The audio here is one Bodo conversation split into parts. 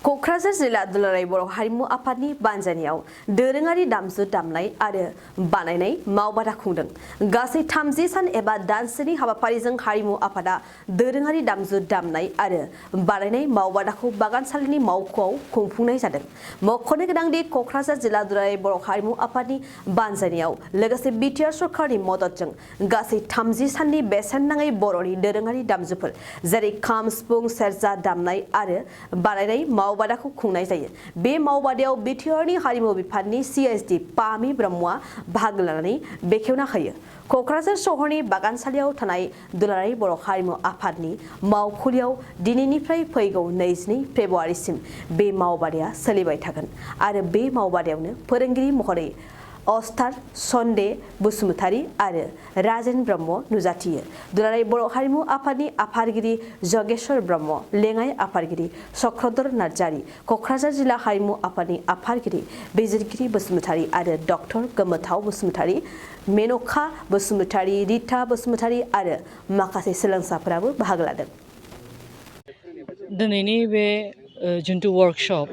क'क्राझार जिल्ला दुलाराय बर' हारिमु आफादनि बानजायनायाव दोरोङारि दामजु दामनाय आरो बानायनाय मावबादा खुंदों। गासै 30 सान एबा दानसेनि हाबाफारिजों हारिमु आफादा दोरोङारि दामजु दामनाय आरो बानायनाय मावबादाखौ बागानसालिनि मावख'आव खुंफुंनाय जादों। मख'नो गोनांदि क'क्राझार जिल्ला दुलाराय बर' हारिमु आफादनि बानजायनायाव लोगोसे बिटिआर सरकारनि मददजों गासै 30 साननि बेसेन नाङै बर'नि दोरोङारि दामजुफोर जेरै खाम, सिफुं, सेरजा दामनाय आरो बानायनाय मावबादाखौ खुंनाय जायो। बे मावबादायाव बिटिआरनि हारिमु बिफाननि सिएसडि पामि ब्रह्मआ बाहागो लानानै बेखेवना होयो। क'क्राझार सहरनि बागानसालियाव थानाय दुलाराय बर' हारिमु आफादनि मावखुलियाव दिनैनिफ्राय फैगौ 22 फेब्रुवारिसिम बे मावबादाया सोलिबाय थागोन आरो बे मावबादायावनो फोरोंगिरि महरै अस्तार सन्दे बसुमतारी आरो राजेन ब्रह्म नुजाथियो। दुलाराय बर' हारिमु आफादनि आफादगिरि जगेश्वर ब्रह्म, लेङाइ आफादगिरि चक्रधर नार्जारी, क'क्राझार जिल्ला हारिमु आफादनि आफादगिरि बिजिरगिरि बसुमतारी आरो डक्टर गोमोथाव बसुमतारी, मेनखा बसुमतारी, रिता बसुमतारी आरो माखासे सोलोंसाफोराबो बाहागो लादों। दिनैनि बे जिन्थु वर्कशप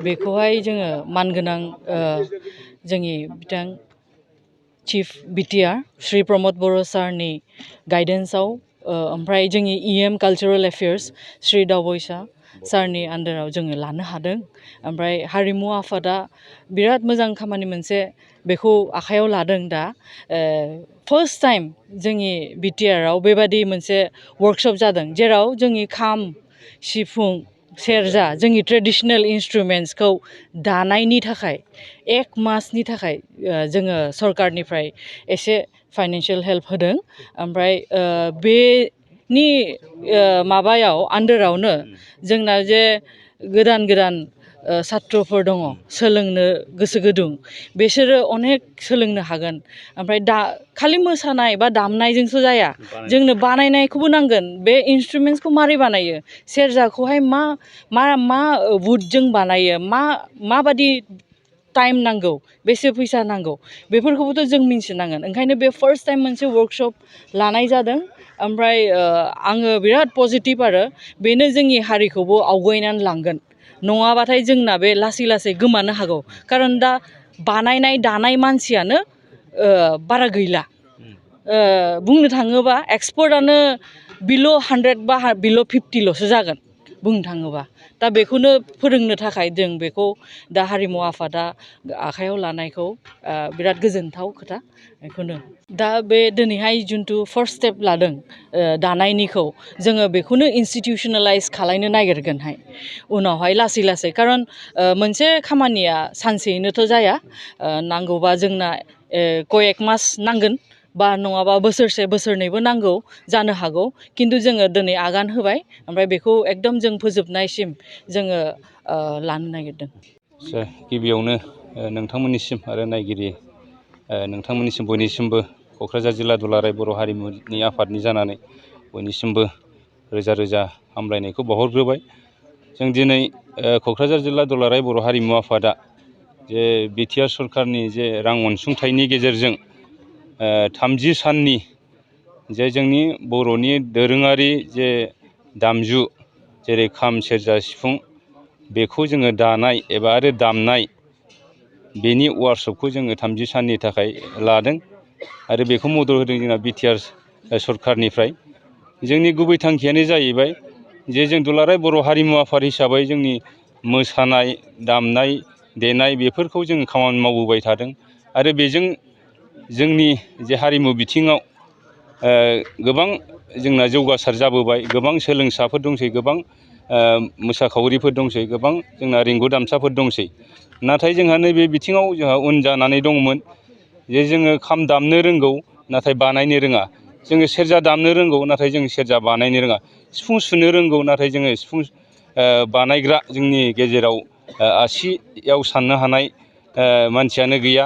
बेखौहाय जोङो मानगोनां जोंनि बिथां चिफ बिटिआर श्री प्रमद बर' सारनि गाइडेन्सआव ओमफ्राय जोंनि इएम कालचारेल एफेयार्स श्री दावबैसा सारनि आन्दाराव जोङो लानो हादों। ओमफ्राय हारिमु आफादा बिराद मोजां खामानि मोनसे बेखौ आखायाव लादों। दा फार्स्ट टाइम जोंनि बिटिआरआव बेबादि मोनसे वर्कशप जादों जेराव जोंनि खाम, सिफुं, सेरजा जोंनि ट्रेडिशनेल इन्सट्रुमेन्ट्सखौ दानायनि थाखाय 1 मासनि थाखाय जोङो सरकारनिफ्राय एसे फाइनान्सियेल हेल्प होदों। ओमफ्राय बेनि माबायाव आन्दारावनो जोंना जे गोदान सात्रफोर दङ सोलोंनो गोसो गुदुं, बिसोरो अनेक सोलोंनो हागोन। ओमफ्राय दा खालि मोसानाय बा दामनायजोंसो जाया, जोंनो बानायनायखौबो नांगोन। बे इन्सट्रुमेन्ट्सखौ मारै बानायो, सेरजाखौहाय मा वुडजों बानायो, माबादि टाइम नांगौ, बेसे फैसा नांगौ, बेफोरखौबोथ' जों मिथिनांगोन। ओंखायनो बे फार्स्ट टाइम मोनसे वर्कशप लानाय जादों। ओमफ्राय आङो बिराद पजिटिभ आरो बेनो जोंनि हारिखौबो आवगायनानै लांगोन। नङाबाथाय जोंना बे लासै लासै गोमानो हागौ। खारन दा बानायनाय दानाय मानसियानो बारा गैला। बुंनो थाङोबा एक्सपर्टआनो बिल' 100 बा बिल' 50ल'सो जागोन बुंनो थाङोबा। दा बेखौनो फोरोंनो थाखाय जों बेखौ दा हारिमु आफादा आखायाव लानायखौ बिराद गोजोनथाव खोथा। बेखौनो दा बे दिनैहाय जिन्थु फार्स्ट स्टेप लादों दानायनिखौ, जोङो बेखौनो इन्सटिटिउसनेलाइज खालायनो नागिरगोनहाय उनावहाय लासै लासै। खारन मोनसे खामानिया सानसेयैनोथ' जाया, नांगौबा जोंना कयेक मास नांगोन बा नङाबा बोसोरसे बोसोरनैबो नांगौ जानो हागौ। खिन्थु जोङो दिनै आगान होबाय, ओमफ्राय बेखौ एकदम जों फोजोबनायसिम जोङो लानो नागिरदों। गिबियावनो नोंथांमोननिसिम आरो नायगिरि नोंथांमोननिसिम बयनिसिमबो क'क्राझार जिल्ला दुलाराय बर' हारिमुनि आफादनि जानानै बयनिसिमबो रोजा रोजा हामलायनायखौ बावहरग्रोबाय। जों दिनै क'क्राझार जिल्ला दुलाराय बर' हारिमु आफादा जे बिटिआर सरकारनि जे रां अनसुंथाइनि गेजेरजों 30 साननि जे जोंनि बर'नि दोरोङारि जे दामजु जेरै खाम, सेरजा, सिफुं, बेखौ जोङो दानाय एबा आरो दामनाय, बेनि वार्कशपखौ जोङो 30 साननि थाखाय लादों आरो बेखौ मदद होदों जोंना बिटिआर सरकारनिफ्राय। जोंनि गुबै थांखियानो जाहैबाय जे जों दुलाराय बर' हारिमु आफाद हिसाबै जोंनि मोसानाय, दामनाय देनाय बेफोरखौ जों खामानि मावबोबाय थादों आरो बेजों जोंनि जे हारिमु बिथिङाव गोबां जोंना जौगासार जाबोबाय। गोबां सोलोंसाफोर दंसै, गोबां मोसाखावरिफोर दंसै, गोबां जोंना रिंगु दामसाफोर दंसै। नाथाय जोंहा नैबे बिथिङाव जोंहा उन जानानै दंमोन जे जोङो खाम दामनो रोंगौ नाथाय बानायनो रोङा, जोङो सेरजा दामनो रोंगौ नाथाय जों सेरजा बानायनो रोङा, सिफुं सुनो रोंगौ नाथाय जोङो सिफुं बानायग्रा जोंनि गेजेराव आसियाव साननो हानाय मानसियानो गैया।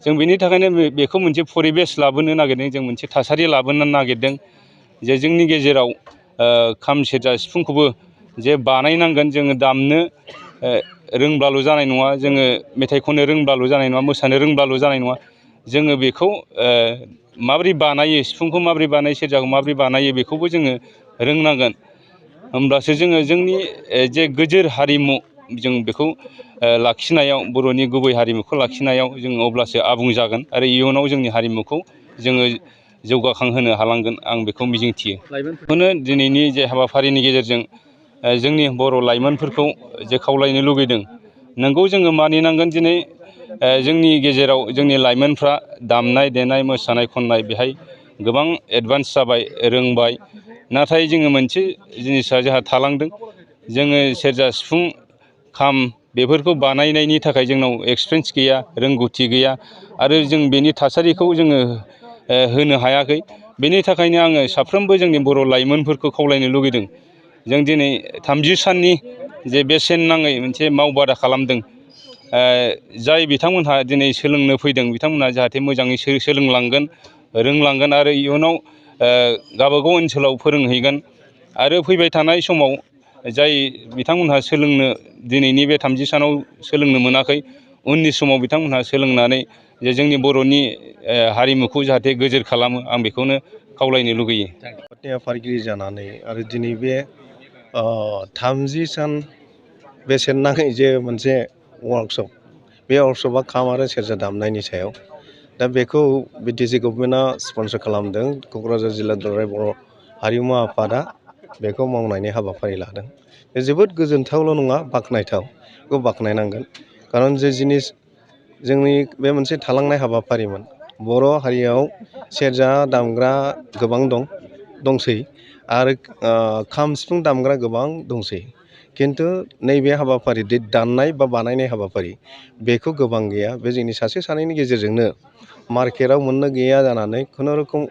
जों बेनि थाखायनो बेखौ मोनसे परिबेस लाबोनो नागिरदों, जों मोनसे थासारि लाबोनो नागिरदों जे जोंनि गेजेराव खाम, सेरजा, सिफुंखौबो जे बानायनांगोन। जोङो दामनो रोंब्लाल' जानाय नङा, जोङो मेथाइ खननो रोंब्लाल' जानाय नङा, मोसानो रोंब्लाल' जानाय नङा, जोङो बेखौ माबोरै बानायो, सिफुंखौ माबोरै बानायो, सेरजाखौ माबोरै बानायो, बेखौबो जोङो रोंनांगोन। होमब्लासो जोङो जोंनि जे गोजोर हारिमु जों बेखौ लाखिनायाव बर'नि गुबै हारिमुखौ लाखिनायाव जों अब्लासो आबुं जागोन आरो इयुनाव जोंनि हारिमुखौ जोङो जौगाखांहोनो हालांगोन आं बेखौ मिजिंथियो। बेखौनो दिनैनि जे हाबाफारिनि गेजेरजों जोंनि बर' लाइमोनफोरखौ जे खावलायनो लुगैदों, नोंगौ जोङो मानिनांगोन दिनै जोंनि गेजेराव जोंनि लाइमोनफ्रा दामनाय देनाय मोसानाय खननाय बेहाय गोबां एडभान्स जाबाय, रोंबाय। नाथाय जोङो मोनसे जिनिसा जोंहा थालांदों, जोङो सेरजा सिफुं खाम बेफोरखौ बानायनायनि थाखाय जोंनाव एक्सपिरियेन्स गैया, रोंगौथि गैया आरो जों बेनि थासारिखौ जोङो होनो हायाखै। बेनि थाखायनो आङो साफ्रोमबो जोंनि बर' लाइमोनफोरखौ खावलायनो लुगैदों, जों दिनै 30 साननि जे बेसेन नाङै मोनसे मावबादा खालामदों, जाय बिथांमोनहा दिनै सोलोंनो फैदों बिथांमोनहा जाहाथे मोजाङै सोलोंलांगोन, रोंलांगोन आरो इयुनाव गावबागाव ओनसोलाव फोरोंहैगोन आरो फैबाय थानाय समाव जाय बिथांमोनहा सोलोंनो दिनैनि बे 30 सानाव सोलोंनो मोनाखै, उननि समाव बिथांमोनहा सोलोंनानै जे जोंनि बर'नि हारिमुखौ जाहाथे गोजोर खालामो आं बेखौनो खावलायनो लुगैयो। आफादगिरि जानानै आरो दिनै बे 30 सान बेसेन नाङै जे मोनसे वार्कशप, बे वार्कशपआ खाम आरो सेरजा दामनायनि सायाव। दा बेखौ बिटिसि गभर्नमेन्टआ स्पन्सर खालामदों। क'क्राझार जिल्ला दुलाराय बर' हारिमु आफादा बेखौ मावनायनि हाबाफारि लादों। बे जोबोद गोजोनथावल' नङा, बाख्नायथाव। बेखौ बाख्नायनांगोन, खारन जे जिनिस जोंनि बे मोनसे थालांनाय हाबाफारिमोन। बर' हारियाव सेरजा दामग्रा गोबां दंसै आरो खाम सिफुं दामग्रा गोबां दंसै, खिन्थु नैबे हाबाफारि दाननाय बा बानायनाय हाबाफारि बेखौ गोबां गैया। बे जोंनि सासे सानैनि गेजेरजोंनो मार्केटाव मोननो गैया जानानै खुनुरुखुम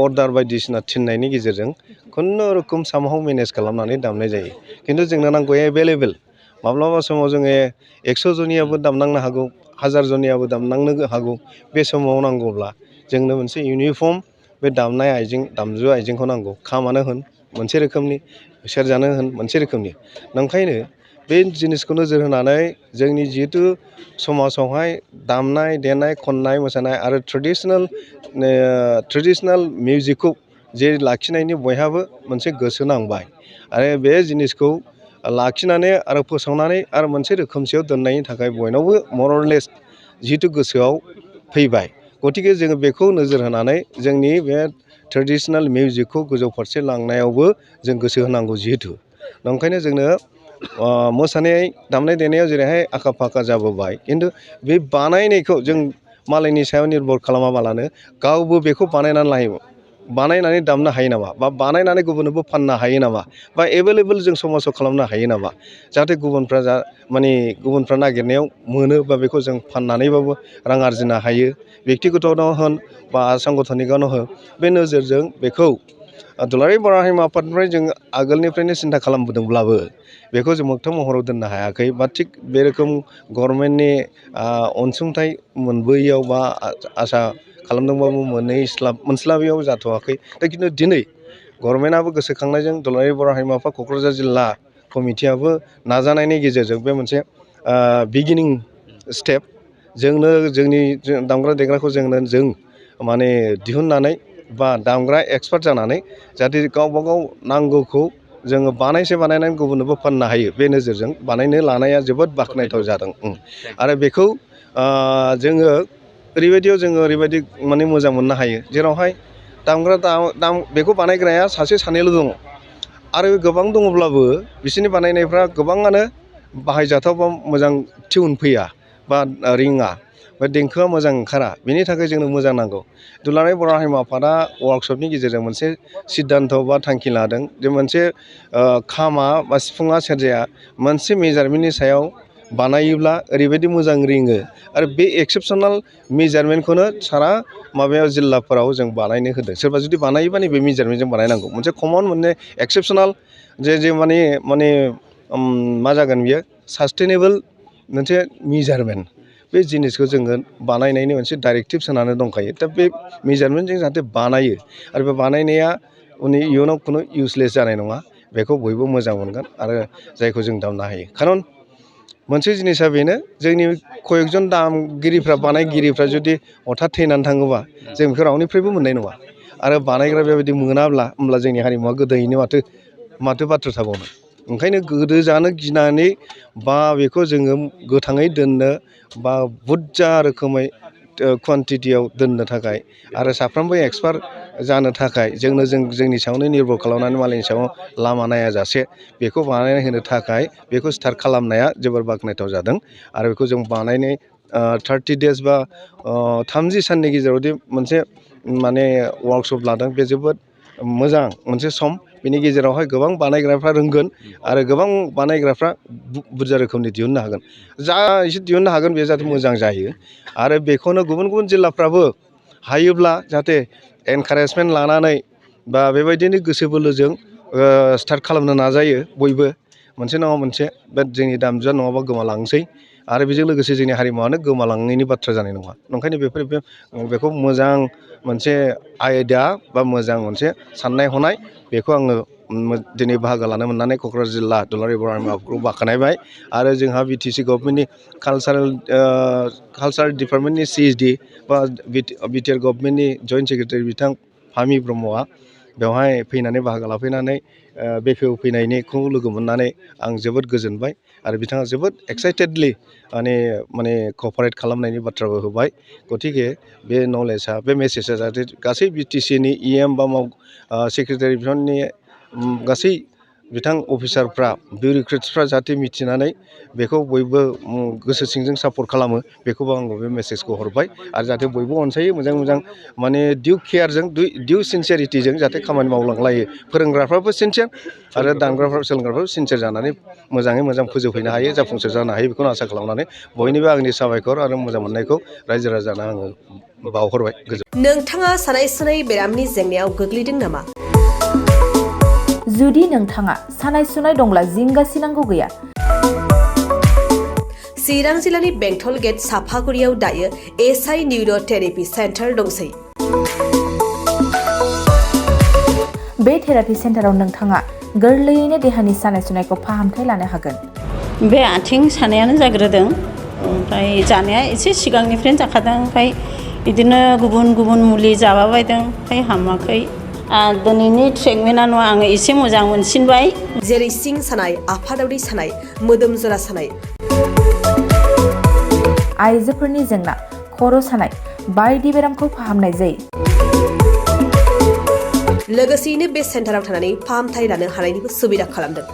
अर्डार बायदिसिना थिननायनि गेजेरजों खुनुरुखुम सामहाव मेनेज खालामनानै दामनाय जायो। खिन्थु जोंनो नांगौ एभेलेबेल। माब्लाबा समाव जोङो 100 जनियाबो दामनांनो हागौ, 1000 जनियाबो दामनांनो हागौ। बे समाव नांगौब्ला जोंनो मोनसे इउनिफर्म बे दामनाय दामजु आइजेंखौ नांगौ। खामानो होन मोनसे रोखोमनि, सेरजानो होन मोनसे रोखोमनि। ओंखायनो बे जिनिसखौ नोजोर होनानै जोंनि जिहेथु समाजावहाय दामनाय देनाय खननाय मोसानाय आरो ट्रेडिसनेल मिउजिकखौ जे लाखिनायनि बयहाबो मोनसे गोसो नांबाय आरो बे जिनिसखौ लाखिनानै आरो फोसावनानै आरो मोनसे रोखोमसेयाव दोननायनि थाखाय बयनावबो मरलेस जिहेथु गोसोआव फैबाय। गतिके जोङो बेखौ नोजोर होनानै जोंनि बे ट्रेडिसनेल मिउजिकखौ गोजौ फारसे लांनायावबो जों गोसो होनांगौ जिहेथु। ओंखायनो जोंनो मोसानाय दामनाय देनायाव जेरैहाय आखा फाखा जाबोबाय, खिन्थु बे बानायनायखौ जों मालायनि सायाव निर्भर खालामाबालानो गावबो बेखौ बानायनानै दामनो हायो नामा, बा बानायनानै गुबुननोबो फाननो हायो नामा, बा एभेलेबेल जों समाजाव खालामनो हायो नामा, जाहाथे गुबुनफ्रा नागिरनायाव मोनो, बा बेखौ जों फाननानैबाबो रां आरजिनो हायो। बेक्तिगत'आवनो होन बा सांगठनिकआवनो होन, बे नोजोरजों बेखौ दुलाराय बर' हारिमु आफादनिफ्राय जों आगोलनिफ्रायनो सिन्था खालामबोदोंब्लाबो बेखौ जों मोगथां महराव दोननो हायाखै, बा थिग बे रोखोम गभर्नमेन्टनि अनसुंथाइ मोनबोयैयाव बा आसा खालामदोंबाबो मोनस्लाबैयाव जाथ'वाखै। दा खिन्थु दिनै गभर्नमेन्टआबो गोसोखांनायजों दुलाराय बर' हारिमु आफाद क'क्राझार जिल्ला कमिटियाबो नाजानायनि गेजेरजों बे मोनसे बिगिनिं स्टेप, जोंनो जोंनि दामग्रा देग्राखौ जों माने दिहुननानै बा दामग्रा एक्सपार्ट जानानै जाहाथे गावबा गाव नांगौखौ जोङो बानायनानै गुबुननोबो फाननो हायो, बे नोजोरजों बानायनो लानाया जोबोद बाख्नायथाव जादों। आरो बेखौ जोङो ओरैबायदि माने मोजां मोननो हायो, जेरावहाय बेखौ बानायग्राया सासे सानैल' दङ आरो गोबां दङब्लाबो बिसोरनि बानायनायफ्रा गोबाङानो बाहायजाथाव बा मोजां टिउन फैया बा रिङा बा देंखोआ मोजां ओंखारा। बेनि थाखाय जोंनो मोजां नांगौ। दुलाराय बर' हारिमु आफादा वार्कशपनि गेजेरजों मोनसे सिद्धान्त बा थांखि लादों, जे मोनसे खामा बा सिफुङा सेरजाया मोनसे मेजारमेन्टनि सायाव बानायोब्ला ओरैबायदि मोजां रिङो, आरो बे एक्सेपसनेल मेजारमेन्टखौनो सारा जिल्लाफोराव जों बानायनो होदों। सोरबा जुदि बानायोबा नैबे मेजारमेन्टजों बानायनांगौ, मोनसे कमन मोनसे एक्सेपसनेल जे मा जागोन बियो सास्टेनेबोल मोनसे मेजारमेन्ट। बे जिनिसखौ जोङो बानायनायनि मोनसे डाइरेक्टिभ्स होनानै दंखायो। दा बे मेजारमेन्टजों जाहाथे बानायो आरो बे बानायनाया इयुनाव खुनु इउसलेस जानाय नङा, बेखौ बयबो मोजां मोनगोन आरो जायखौ जों दामनो हायो। खारन मोनसे जिनिसा बेनो, जोंनि कयेकजन दामगिरिफ्रा बानायगिरिफ्रा जुदि हथात थैनानै थाङोबा जों बेखौ रावनिफ्रायबो मोननाय नङा, आरो बानायग्रा बेबायदि मोनाब्ला होमब्ला जोंनि हारिमुवा गोदोयैनो माथो बाथ्रा थाबावनो। ओंखायनो गोदो जानो गिनानै बा बेखौ जोङो गोथाङै दोननो बा बुरजा रोखोमै कुवान्टिटियाव दोननो थाखाय आरो साफ्रोमबो एक्सपार्ट जानो थाखाय जोंनि सायावनो निर्भर खालामनानै मालायनि सायाव लामा नायाजासे बेखौ बानायना होनो थाखाय बेखौ स्टार्ट खालामनाया जोबोर बाख्नायथाव जादों आरो बेखौ जों बानायनाय 30 days बा 30 साननि गेजेरावदि मोनसे माने वार्कशप लादों बे जोबोद मोजां मोनसे सम बेनि गेजेरावहाय गोबां बानायग्राफ्रा रोंगोन आरो गोबां बानायग्राफ्रा बुरजा रोखोमनि दिहुननो हागोन जा एसे दिहुननो हागोन बे जाहाथे मोजां जायो आरो बेखौनो गुबुन गुबुन जिल्लाफ्राबो हायोब्ला जाहाथे एनकारेजमेन्ट लानानै बा बेबायदिनो गोसो बोलोजों स्टार्ट खालामनो नाजायो बयबो मोनसे नङा मोनसे बे जोंनि दामजुआ नङाबा गोमालांसै आरो बेजों लोगोसे जोंनि हारिमुवानो गोमालांनायनि बाथ्रा जानाय नङा ओंखायनो बेखौ मोजां मोनसे आयदा बा मोजां मोनसे साननाय हनाय बेखौ आङो दिनै बाहागो लानो मोननानै क'क्राझार जिल्ला दुलाराय बर' हारिमु आफादखौ बाख्नायबाय आरो जोंहा बिटिसि गभर्नमेन्टनि कालसारेल डिपार्टमेन्टनि CSD बा बिटिआर गभर्नमेन्टनि जइन्ट सेक्रेटारि बिथां फामि ब्रह्मआ बेवहाय फैनानै बाहागो लाफैनानै बेखेवफैनायखौ लोगो मोननानै आं जोबोद गोजोनबाय आरो बिथाङा जोबोद एक्साइटेडलि माने क'पारेट खालामनायनि बाथ्राबो होबाय गतिके बे नलेजआ बे मेसेजआ जाहाथे गासै बिटिसिनि EM बा सेक्रेटारि बिफाननि गासै बिथां अफिसारफ्रा बिउरिक्रेट्सफ्रा जाहाथे मिथिनानै बेखौ बयबो गोसो सिंजों सापर्ट खालामो बेखौबो आं बे मेसेजखौ हरबाय आरो जाहाथे बयबो अनसायो मोजां माने डिउ केयारजों डिउ सिनसियारिटिजों जाहाथे खामानि मावलांलायो फोरोंग्राफ्राबो सिनसियार आरो सोलोंग्राफ्राबो सिनसियार जानानै मोजाङै मोजां फोजोबहैनो हायो जाफुंसार जानो हायो बेखौनो आसा खालामनानै बयनिबो आंनि साबायखर आरो मोजां मोननायखौ रायजो राजानो आङो बावहरबाय नोंथाङा सानाय सुनाय बेरामनि जेंनायाव गोग्लैदों नामा? जुदि नोंथाङा सानाय सुनाय दंब्ला जिंगासिनांगौ गैया। चिरां जिल्लानि बेंटल गेट साफागुरियाव दायो SI निउर'थेरापि सेन्टार दंसै। बे थेरापि सेन्टाराव नोंथाङा गोरलैयैनो देहानि सानाय सुनायखौ फाहामथाय लानो हागोन। बे आथिं सानायानो जाग्रोदों ओमफ्राय जानाया एसे सिगांनिफ्रायनो जाखादों ओमफ्राय बिदिनो गुबुन मुलि जाबाबायदों ओमफ्राय हामाखै दिनैनि ट्रिटमेन्टआ नङा आङो एसे मोजां मोनसिनबाय जेरै सिं सानाय आफादावरि सानाय मोदोम जरा सानाय आइजोफोरनि जेंना खर' सानाय बायदि बेरामखौ फाहामनाय जायो। लोगोसेयैनो बे सेन्टाराव थानानै फाहामथाय लानो हानायनिबो सुबिदा खालामदों।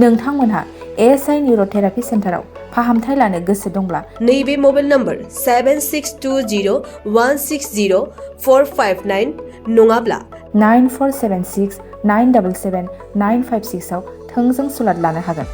नोंथांमोनहा SI निउर'थेरापि सेन्टाराव फाहामथाय लानो गोसो दंब्ला नैबे मबाइल नम्बर 7620160459 नङाब्ला 9476977956 आव थोंजों सुलाद लानो हागोन।